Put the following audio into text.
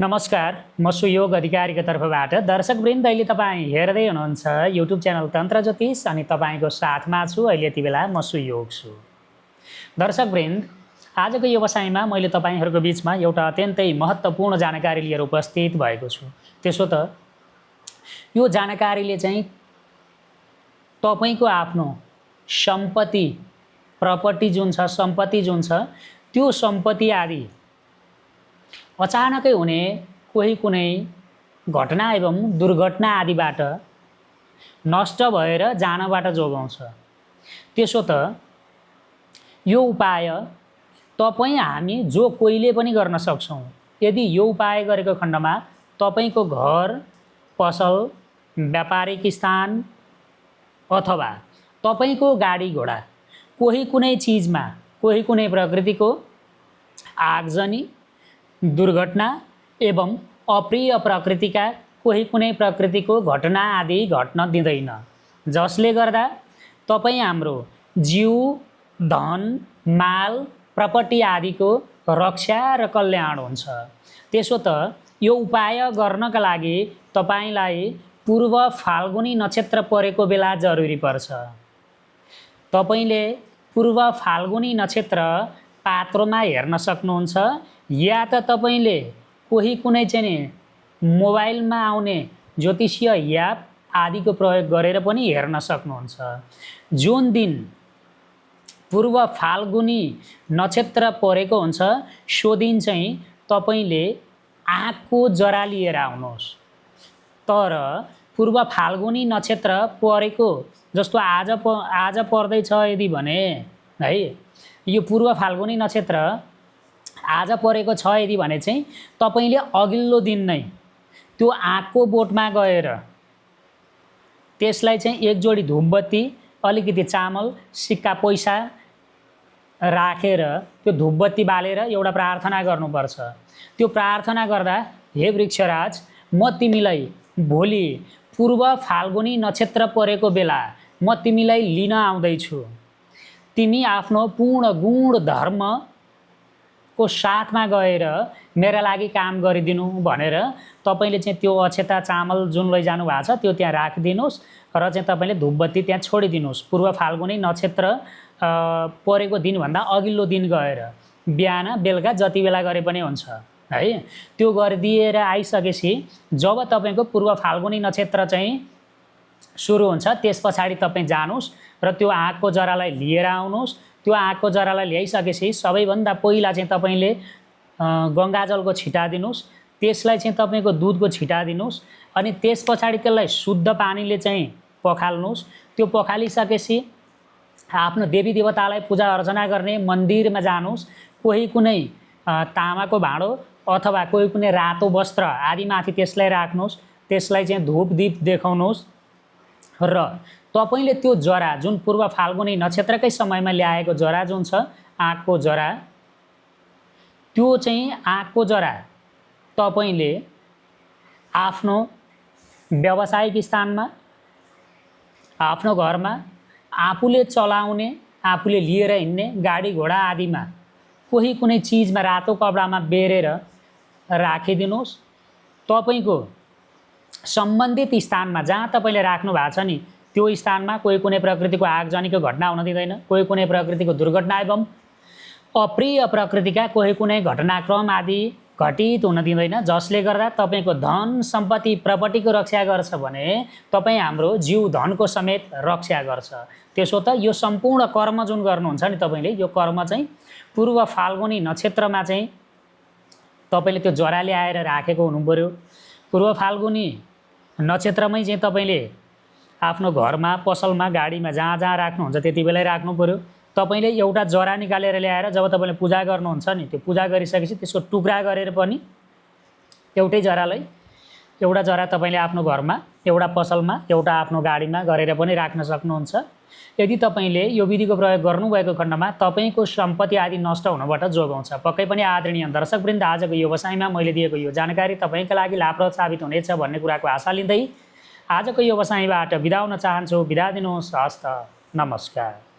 नमस्कार, म सुयोग अधिकारीको तर्फबाट दर्शकवृन्द अहिले तपाईँ हेर्दै हुनुहुन्छ युट्युब च्यानल तन्त्र ज्योतिष अनि तपाईँको साथमा छु अहिले यति बेला म सुयोग छु। दर्शकवृन्द, आजको व्यवसायमा मैले तपाईँहरूको बिचमा एउटा अत्यन्तै महत्त्वपूर्ण जानकारी लिएर उपस्थित भएको छु। त्यसो त यो जानकारीले चाहिँ तपाईँको आफ्नो सम्पत्ति प्रपर्टी जुन छ, सम्पत्ति जुन छ, त्यो सम्पत्ति आदि अचानकै हुने कोही कुनै घटना एवं दुर्घटना आदिबाट नष्ट भएर जानबाट जोगाउँछ। त्यसो त यो उपाय तपाईँ हामी जो कोहीले पनि गर्न सक्छौँ। यदि यो उपाय गरेको खण्डमा तपाईँको घर, पसल, व्यापारिक स्थान अथवा तपाईँको गाडी घोडा कोही कुनै चिजमा कोही कुनै प्रकृतिको आगजनी, दुर्घटना एवं अप्रिय प्रकृतिका कोही कुनै प्रकृतिको घटना आदि घट्न दिँदैन, जसले गर्दा तपाईँ हाम्रो जीव, धन, माल, प्रपर्टी आदिको रक्षा र कल्याण हुन्छ। त्यसो त यो उपाय गर्नका लागि तपाईँलाई पूर्व फाल्गुनी नक्षत्र परेको बेला जरुरी पर्छ। तपाईँले पूर्व फाल्गुनी नक्षत्र पात्रोमा हेर्न सक्नुहुन्छ या त तपाईँले कोही कुनै चाहिँ मोबाइलमा आउने ज्योतिषीय एप आदिको प्रयोग गरेर पनि हेर्न सक्नुहुन्छ। जुन दिन पूर्व फाल्गुनी नक्षत्र परेको हुन्छ सो दिन चाहिँ तपाईँले आँकको जरा लिएर आउनुहोस्। तर पूर्व फाल्गुनी नक्षत्र परेको जस्तो आज पर्दैछ यदि भने है, यो पूर्व फाल्गुनी नक्षत्र आज परेको छ यदि भने चाहिँ तपाईँले अघिल्लो दिन नै त्यो आँकको बोटमा गएर त्यसलाई चाहिँ एक जोडी धुपबत्ती, अलिकति चामल, सिक्का पैसा राखेर त्यो धुपबत्ती बालेर एउटा प्रार्थना गर्नुपर्छ। त्यो प्रार्थना गर्दा, हे वृक्षराज, म तिमीलाई भोलि पूर्व फाल्गुनी नक्षत्र परेको बेला म तिमीलाई लिन आउँदैछु। तिमी आफ्नो पूर्ण गुण धर्म को साथमा गएर मेरा लागि काम गरिदिनु भनेर तपाईँले चाहिँ त्यो अक्षता चामल जुन लैजानु भएको छ त्यो त्यहाँ राखिदिनुहोस् र चाहिँ तपाईँले धुपबत्ती त्यहाँ छोडिदिनुहोस्। पूर्व फाल्गुनी नक्षत्र परेको दिनभन्दा अघिल्लो दिन गएर बिहान बेलुका जति बेला गरे पनि हुन्छ है। त्यो गरिदिएर आइसकेपछि जब तपाईँको पूर्व फाल्गुनी नक्षत्र चाहिँ सुरु हुन्छ त्यस पछाडि तपाईँ जानुहोस् र त्यो आँकको जरालाई लिएर आउनुहोस्। त्यो आँकको जरालाई ल्याइसकेपछि सबैभन्दा पहिला चाहिँ तपाईँले गङ्गाजलको छिटा दिनुहोस्, त्यसलाई चाहिँ तपाईँको दुधको छिटा दिनुहोस् अनि त्यस पछाडि त्यसलाई शुद्ध पानीले चाहिँ पखाल्नुहोस्। त्यो पखालिसकेपछि आफ्नो देवी देवतालाई पूजा अर्चना गर्ने मन्दिरमा जानुहोस्। कोही कुनै तामाको भाँडो अथवा कोही कुनै रातो वस्त्र आदिमाथि त्यसलाई राख्नुहोस्। त्यसलाई चाहिँ धूप दीप देखाउनुहोस् र तपाईँले त्यो जरा जुन पूर्व फाल्गुनी नक्षत्रकै समयमा ल्याएको जरा जुन छ आँकको जरा, त्यो चाहिँ आँकको जरा तपाईँले आफ्नो व्यावसायिक स्थानमा, आफ्नो घरमा, आफूले चलाउने, आफूले लिएर हिँड्ने गाडी घोडा आदिमा कोही कुनै चिजमा रातो कपडामा बेरेर राखिदिनुहोस्। तपाईँको सम्बन्धित स्थानमा जहाँ तपाईँले राख्नु भएको छ नि त्यो स्थानमा कोही कुनै प्रकृतिको आगजनीको घटना हुन दिँदैन, कोही कुनै प्रकृतिको दुर्घटना एवं अप्रिय प्रकृतिका कोही कुनै घटनाक्रम आदि घटित हुन दिँदैन, जसले गर्दा तपाईँको धन सम्पत्ति प्रपर्टीको रक्षा गर्छ भने तपाईँ हाम्रो जीव धनको समेत रक्षा गर्छ। त्यसो त यो सम्पूर्ण कर्म जुन गर्नुहुन्छ नि तपाईँले, यो कर्म चाहिँ पूर्व फाल्गुनी नक्षत्रमा चाहिँ तपाईँले त्यो जरा ल्याएर राखेको हुनु पर्यो। पूर्व फाल्गुनी नक्षत्रमै चाहिँ तपाईँले आफ्नो घरमा, पसलमा, गाडीमा जहाँ जहाँ राख्नुहुन्छ त्यति बेलै राख्नु पर्यो। तपाईँले एउटा जरा निकालेर ल्याएर जब तपाईँले पूजा गर्नुहुन्छ नि त्यो पूजा गरिसकेपछि त्यसको टुक्रा गरेर पनि एउटै जरालाई एउटा जरा तपाईँले आफ्नो घरमा, एउटा पसलमा, एउटा आफ्नो गाडीमा गरेर पनि राख्न सक्नुहुन्छ। यदि तपाईँले यो विधिको प्रयोग गर्नुभएको खण्डमा तपाईँको सम्पत्ति आदि नष्ट हुनबाट जोगाउँछ। पक्कै पनि आदरणीय दर्शकवृन्द, आजको यो व्यवसायमा मैले दिएको यो जानकारी तपाईँका लागि लाभप्रद साबित हुनेछ भन्ने कुराको आशा लिँदै आजको यो व्यवसायबाट बिदा हुन चाहन्छु। बिदा दिनुहोस्। हस्त, नमस्कार।